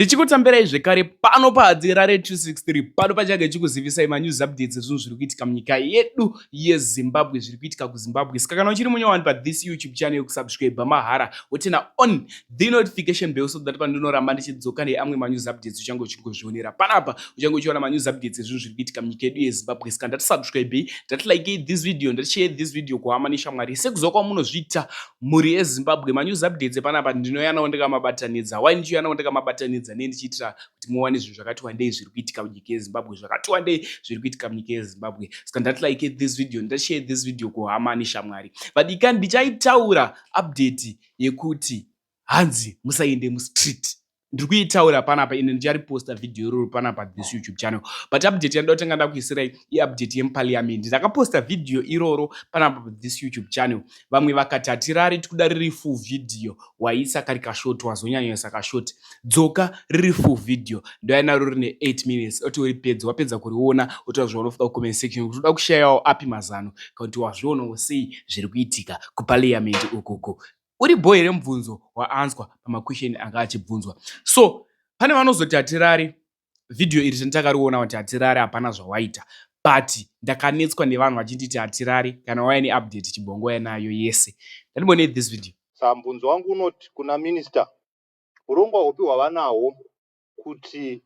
Ndichikutambirai zvekare pano paHadzirare 263, pano pachange chikuzivisai manews updates ezvinhu zviri kuitika munyika yedu yeZimbabwe, zviri kuitika kuZimbabwe. Saka kana uchiri munyowani pathis YouTube channel, kusubscribe mahara, woturn on the notification bell so that pandinoramba ndichidzoka neamwe manews updates, uchange uchingozvionera panapa, uchange uchiona manews updates ezvinhu zviri kuitika munyika yedu yeZimbabwe. Saka ndatisubscribe, ndatilike this video, ndatishare this video kuhama neshamwari, sekuziva kwamunozviita, mhuri yeZimbabwe. Manews updates epanapa ndinouya nawo ndikamabatanidza. Why ndichiuya nawo ndikamabatanidza? Nei ndichiitira kuti muwane zvinhu zvakati wandei zviri kuitika munyika yeZimbabwe, zvakati wandei zviri kuitika munyika yeZimbabwe. Saka ndatilike this video, ndashare this video kuhama neshamwari. Vadikani, ndichaitaura update yekuti hanzi musaende mustreet. Ndiri kuitaura panapa ine, ndichariposta vhidhiyo iroro panapa this YouTube channel. But update yandoda kutanga ndakuisirai iupdate yemuparliament. Ndakaposta vhidhiyo iroro panapa this YouTube channel. Vamwe vakati, "Hatirari, tikuda riri full video. Waisa kari kashort, wazonyanyoisa kashort. Dzoka riri full video." Ndoya naro rine 8 minutes. Otoripedza, wapedza kuriona, otaura zvaunofunga kucomment section, kuti uda kushayawo api mazano, kana kuti wazvionawo sei zviri kuitika kuparliament ukoko. Uri bho here mubvunzo waanzwa pamaquestion anga achibvunzwa? So pane vanozoti, "Hatirari, vhidhiyo iri tandakariona kuti Hatirari hapana zvawaita." But ndakanetswa nevanhu vachinditi, "Hatirari, kana wauya neupdate, chibongo yanayo yese." Ndandimbonei this video. Saka mubvunzo wangu unoti kuna minista, urongwa hupi hwavanahwo kuti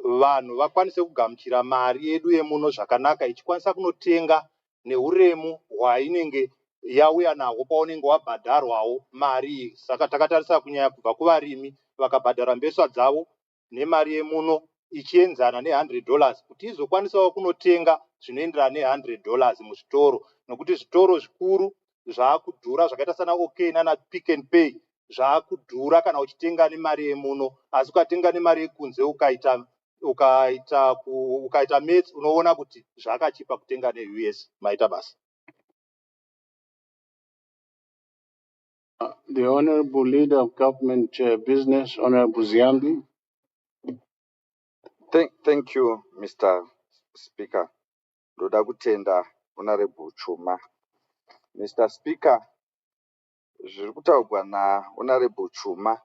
vanhu vakwanise kugamuchira mari yedu yemuno zvakanaka, ichikwanisa kunotenga neuremu hwainenge yauya nahwo paunenge wabhadharwawo mari iyi? Saka takatarisa kunyanya kubva kuvarimi vakabhadhara mbesa dzavo nemari yemuno ichienzana ne$100, kuti izokwanisawo kunotenga zvinoenderana ne$100 muzvitoro, nokuti zvitoro zvikuru zvaakudhura, zvakaita sana OK nana Pick n Pay zvaakudhura kana uchitenga nemari yemuno. Asi ukatenga nemari yekunze, ukaita maths, unoona kuti zvakachipa kutenga neUS. Maita basa. The Honorable Leader of Government Business, Honorable Ziyambi. Thank you, Mr. Speaker. Ndoda kutenda Honorable Chuma. Mr. Speaker, zviri kutaurwa naHonorable Chuma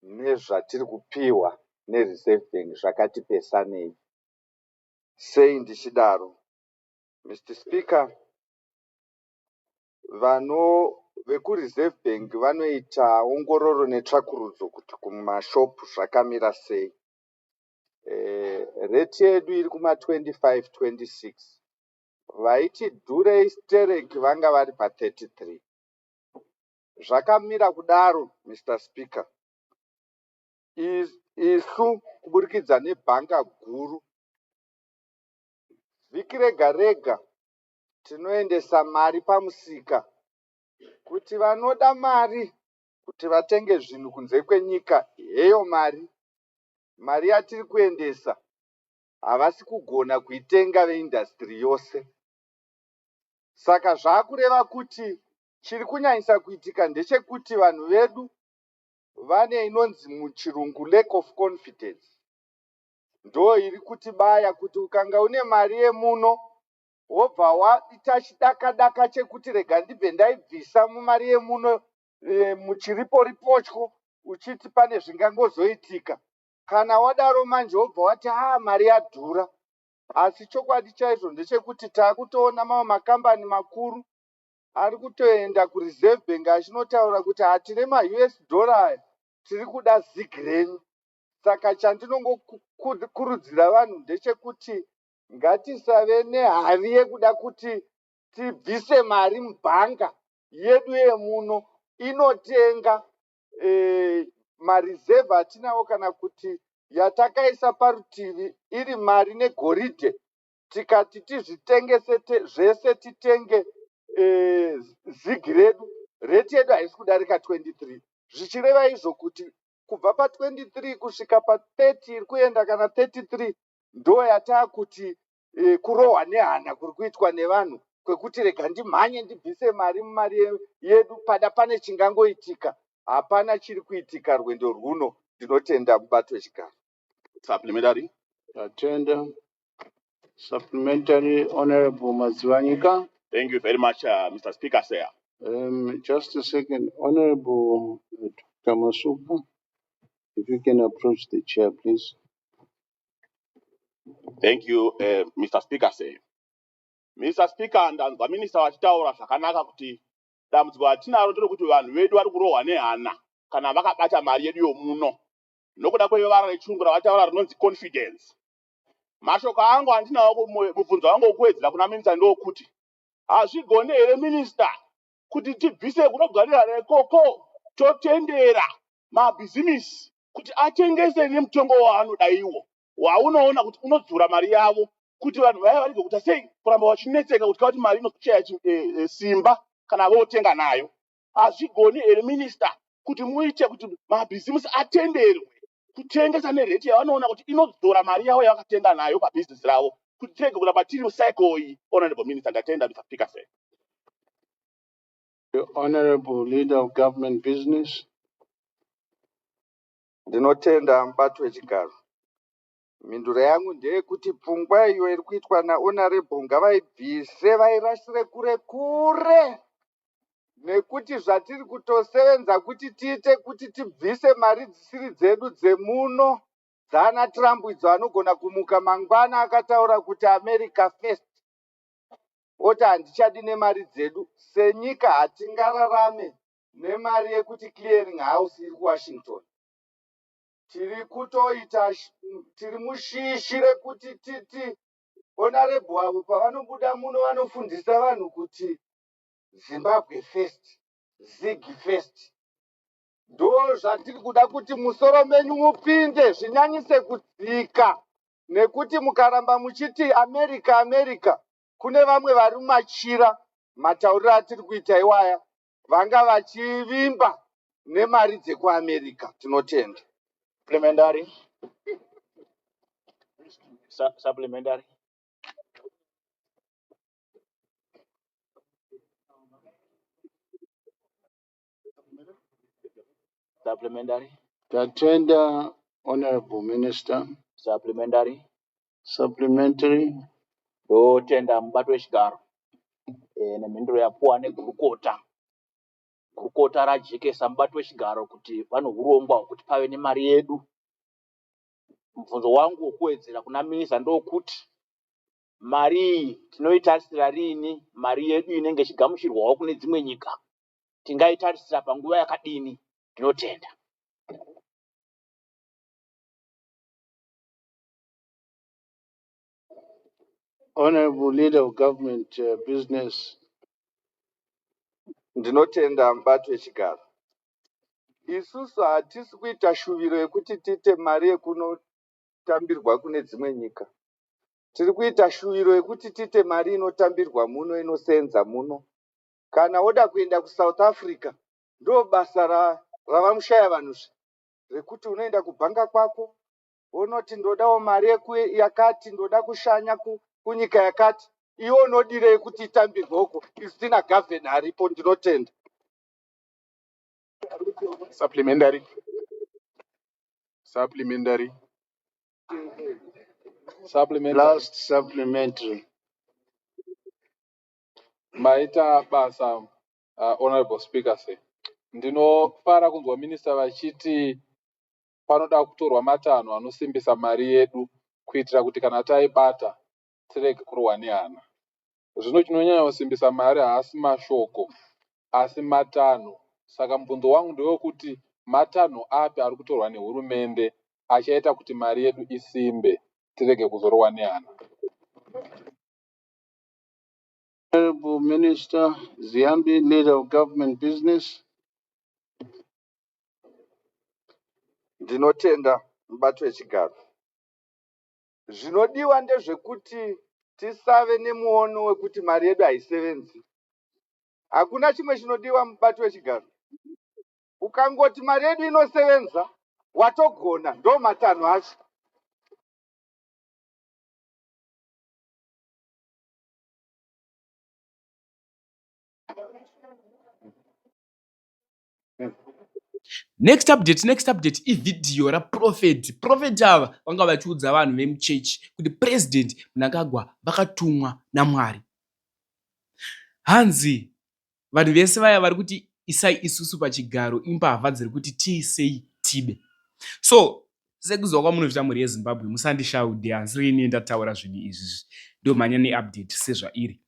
nezvatiri kupiwa neReserve Bank zvakati pesanei. Sei ndichidaro? Mr. Speaker, vano vekuReserve Bank vanoita ongororo netsvakurudzo kuti kumashopu zvakamira sei. Rate yedu iri kuma25 26, vaiti dhurei stereki vanga vari pa33. Zvakamira kudaro, Mr. Speaker, isu kuburikidza nebhanga guru, vhiki rega rega tinoendesa mari pamusika kuti vanoda mari kuti vatenge zvinhu kunze kwenyika, heyo mari. Mari yatiri kuendesa havasi kugona kuitenga veindustry yose. Saka zvaakureva kuti chiri kunyanyisa kuitika ndechekuti vanhu vedu vane inonzi muchirungu lack of confidence. Ndo iri kutibaya kuti ukanga une mari yemuno, wobva waita chidaka-daka chekuti rega ndibve ndaibvisa mumari yemuno muchiriporipotyo, uchiti pane zvingangozoitika. Kana wadaro manje, wobva wati, "Haa, mari yadhura." Asi chokwadi chaizvo ndechekuti taakutoona mamwe makambani makuru ari kutoenda kuReserve Bank achinotaura kuti, "Hatine maUS dollar aya, tiri kuda ZiG renyu." Saka chandinongokurudzira vanhu ndechekuti ngatisave nehari yekuda kuti tibvise mari mubhanga yedu yemuno inotenga mareserve atinawo, kana kuti yatakaisa parutivi iri mari negoridhe, tikati tizvitengese zvese titenge ZiG redu, rate yedu haisi kudarika 23, zvichireva izvo kuti kubva pa23 kusvika pa30 iri kuenda kana 33, ndo yataakuti kurohwa nehana kuri kuitwa nevanhu kwekuti rega ndimhanye ndibvise mari mumari yedu, pada pane chingangoitika. Hapana chiri kuitika rwendo rwuno. Ndinotenda, mubato wechigaro. Supplementary. Tatenda. Supplementary, Honorable Madzivanyika. Thank you very much, Mr. Speaker, sir. Just a second, Honorable Dr. Masuka. If you can approach the chair, please. Thank you, Mr. Speaker. Sir. Mr. Speaker, ndanzwa minista vachitaura zvakanaka kuti dambudziko ratinaro nderekuti vanhu vedu vari kurohwa nehana kana vakabata mari yedu yomuno nokuda kwevara rechirungu ravataura rinonzi confidence. Mashoko angu andinawo, mubvunzo wangu wekuwedzera kuna minista ndowokuti hazvigoni here minista kuti tibvise kunogarira ikoko totendera mabhizimisi kuti atengese nemutengo waanoda iwo waunoona kuti unodzura mari yavo kuti vanhu vaya varege kuita sei kuramba vachinetseka kutya kuti mari inoshaya simba kana votenga nayo. Hazvigoni here minista kuti muite kuti mabhizimusi atenderwe kutengesa nerate yavanoona kuti inodzora mari yavo yavakatenga nayo pabhizinesi ravo kuti tirege kuramba tiri mucycle iyi? Honorable Minister, ndatenda, Mr. Speaker, sir. The Honorable Leader of Government Business. Ndinotenda, mubati wechigaro. Mhinduro yangu ndeyekuti pfungwa iyo iri kuitwa naHonorable ngavaibvise, vairasire kure kure, nekuti zvatiri kutosevenza kuti tiite kuti tibvise mari dzisiri dzedu dzemuno dzaana Trump idzo anogona kumuka mangwana akataura kuti America first, oti handichadi nemari dzedu. Senyika hatingararame nemari yekuti clearing house iri kuWashington. Tiri kutoita, tiri mushishi rekuti titi Honorable avo pavanobuda muno vanofundisa vanhu kuti Zimbabwe first, ZiG first. Ndo zvatiri kuda kuti musoro menyu mupinde zvinyanyise kudzika, nekuti mukaramba muchiti America, America, kune vamwe vari mumachira matauriro atiri kuita iwaya vanga vachivimba nemari dzekuAmerica. Tinotenda. Supplementary. Supplementary. Supplementary. Tatenda, Honorable Minister. Supplementary. Supplementary. Ndotenda, mubati wechigaro, nemhinduro yapuwa negurukota. Gurukota rajekesa, mubati wechigaro, kuti vane urongwa hwekuti pave nemari yedu. Mubvunzo wangu wekuwedzera kuna minista ndokuti mari iyi tinoitarisira rini? Mari yedu inenge ichigamuchirwawo kune dzimwe nyika tingaitarisira panguva yakadini? Ndinotenda. Honorable Leader of Government Business. Ndinotenda, mubati wechigaro. Isusu hatisi kuita shuviro yekuti tiite mari yekunotambirwa kune dzimwe nyika. Tiri kuita shuviro yekuti tiite mari inotambirwa muno, inosenza muno. Kana woda kuenda kuSouth Africa, ndo basa ravamushaya vanhu rekuti unoenda kubhanga kwako wonoti ndodawo mari yakati, ndoda kushanya kunyika yakati. Iwe unodirei kuti itambirwe uko isu tina governor aripo? Ndinotenda. Supplementary. Supplementary. Supplementary. Last supplementary. Maita basa, Honorable Speaker, sir. Ndinofara kunzwa minista vachiti panoda kutorwa matanho anosimbisa mari yedu kuitira kuti kana taibata tirege kurohwa nehana. Zvino chinonyanya kusimbisa mari haasi mashoko asi matanho. Saka mubvunzo wangu ndewekuti matanho api ari kutorwa nehurumende achaita kuti mari yedu isimbe tirege kuzorohwa nehana? Honorable Minister Ziyambi, Leader of Government Business. Ndinotenda, mubati wechigaro. Zvinodiwa ndezvekuti tisave nemuono wekuti mari yedu haisevenzi. Hakuna chimwe chinodiwa, mubati wechigaro. Ukangoti mari yedu inosevenza, watogona. Ndo matanho acho. Next update, next update ivhidhiyo raProphet. Prophet ava vanga vachiudza vanhu vemuchechi kuti President Mnangagwa vakatumwa naMwari. Hanzi vanhu vese vaya vari kuti isai isusu pachigaro imbavha dziri kuti tiisei tibe. So sekuziva kwamunozvita mhuri yeZimbabwe, musandishaude, handisiri ini ndataura zvinhu izvi, ndomhanya neupdate sezvairi.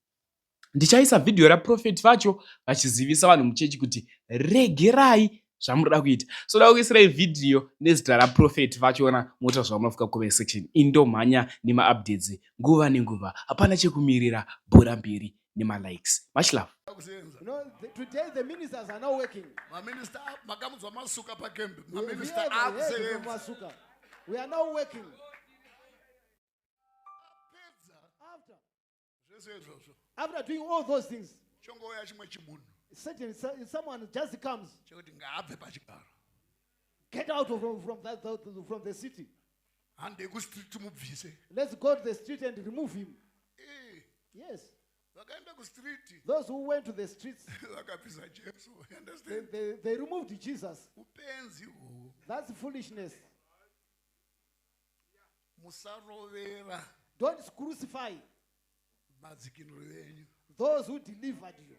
Ndichaisa vhidhiyo raprofeti vacho vachizivisa vanhu muchechi kuti regerai zvamunoda kuita. So da kuisirai vhidhiyo nezita raprofeti vachona, mota zvamunofuka comment section. Indomhanya nemaupdates nguva nenguva, hapana chekumirira, bhora mberi nemalikes. Much love. Kusenza. Today the ministers are now working. Maminista makamudzwa Masuka pakembe. We Maminista hear the head from akusevenza. Masuka. We are now working. Pedza After, zvese izvozvo, after doing all those things, chongouya chimwe chimunhu someone just comes, chekuti ngaabve pachigaro. Get out of, from, that, from the city. Handei kustreet mubvise. Let's go to the street and remove him. Eh, Yes. vakaenda kustreet Those who went to the streets, vakabvisa Jesu. You they, understand? they removed Jesus. Upenzi uhwu. That's foolishness. Musarovera Don't crucify madzikinuro enyu those who delivered you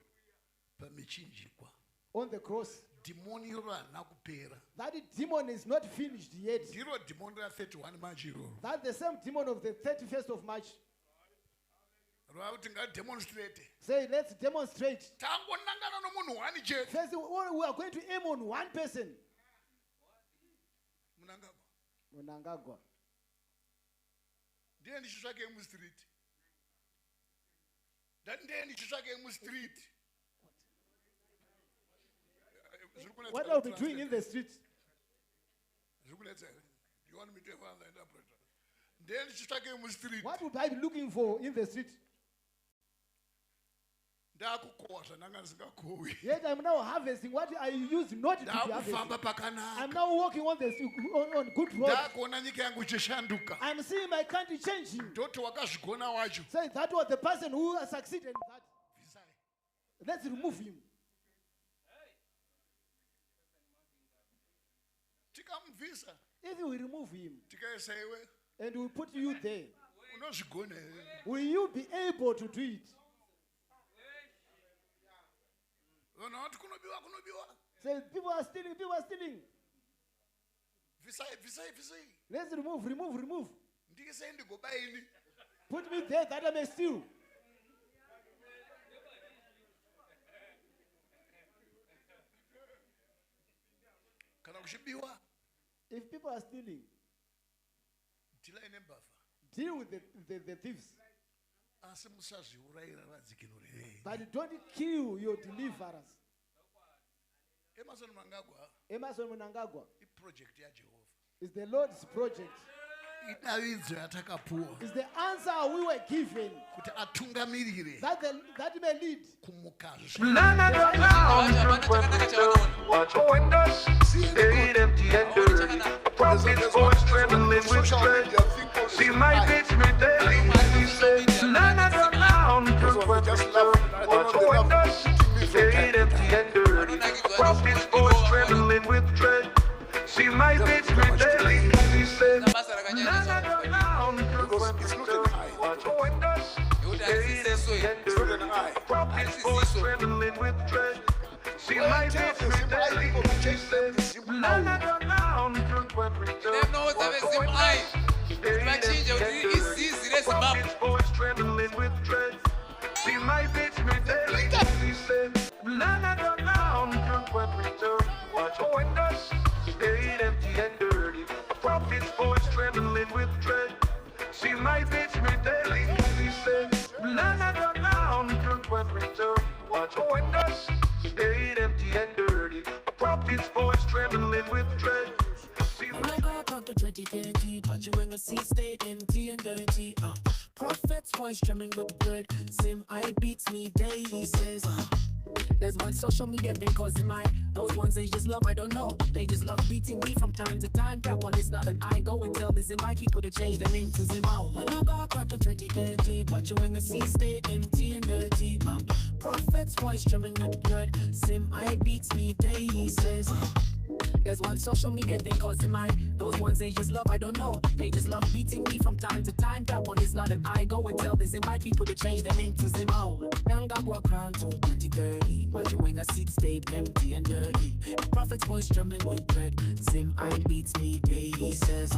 pamichinjikwa. On the cross. Dhimoni iro harina kupera. That demon is not finished yet. Ndiro dhimoni ra31 March iroro. That's the same demon of the 31st of March. Rova kuti ngademonstrate. Say, let's demonstrate. Tangonangana nomunhu one chete. First, we are going to aim on one person. Mnangagwa. Mnangagwa. Ndiye ndichitsvake mustreet, ndati ndiye ndichitsvake mustreet. Zviri kunetsa What are we doing in the street? Zviri kunetsa here? Do you want me to have another interpreter? Ndiye ndichitsvake mustreet. What would I be looking for in the street? Ndakukohwa zvandanga ndisingakohwi. Yet I'm now harvesting what I used not to be harvesting. Ndakufamba I'm pakanaka. now walking on good road. Ndakuona nyika yangu ichishanduka. I'm seeing my country changing. Ndoti wakazvigona wacho. Say that was the person who succeeded in that. Bvisai. Let's remove him. Tikamubvisa, If we remove him tikaisa iwe, and we put you there, unozvigona here? Will you be able to do it? Vanhu vati kunobiwa, kunobiwa. Say people are stealing, people are stealing. Bvisai, bvisai, bvisai. Let's remove, remove, remove. Ndiisei ndigoba ini. Put me there that I may steal. Kana kuchibiwa, If people are stealing, dhilai nembavha. Deal with the thieves. Asi musazviurayira vadzikinuri venyu. But don't kill your deliverers. Emmerson Mnangagwa Emmerson Mnangagwa iproject yaJehovha. Is the Lord's project. Idavidzo yatakapuwa Is the answer we were given kuti atungamirire that may lead. kumukazve. Stayed empty and dirty. A prophet's voice trembling with dread. See my beats me daily. He said, "Na na na na." Stayed empty and dirty. A prophet's voice trembling with dread. See my beats me daily. He said, Basa "Na na rakanyanyisa na na." Because it's not an eye. Nekuti harisi ziso iri. It's not an eye. A prophet's voice trembling with dread. See my Tell beats the me Zim eye daily. people to He change them said, to Zim "Na owl. na na na." Ndinoudza veZim Eye kuti vachinje kuti izizi reZimbabwe. Prophet's voice trembling with dread. See my beats me daily. He said, "Na na na na." Stayed empty and dirty. A prophet's voice trembling with dread. See my beats me daily. He said, "Na na na na." Stayed empty and dirty. A prophet's voice trembling with dread. See my When I got to 2030, but you in the sea stay empty and dirty. Prophet's voice trembling with dread. Same eye beats me daily says. There's one social media thing causing my those ones they just love, I don't know. They just love beating me from time to time. That one is not an I go and tell the Zim people to change their name to Zimao. When I got to 2030, but you in the sea stay empty and dirty. Prophet's voice trembling with dread. Same eye beats me daily says. There's one social media thing causing my Those ones, they just love, I don't know. They just love beating me from time to time. That one is not an I. Go and tell the Zim people to change their name to Zimo. Mnangagwa crown to 2030. But you ain't a seat stayed empty and dirty. Prophet's voice drumming with dread. Zim I beats me, he says.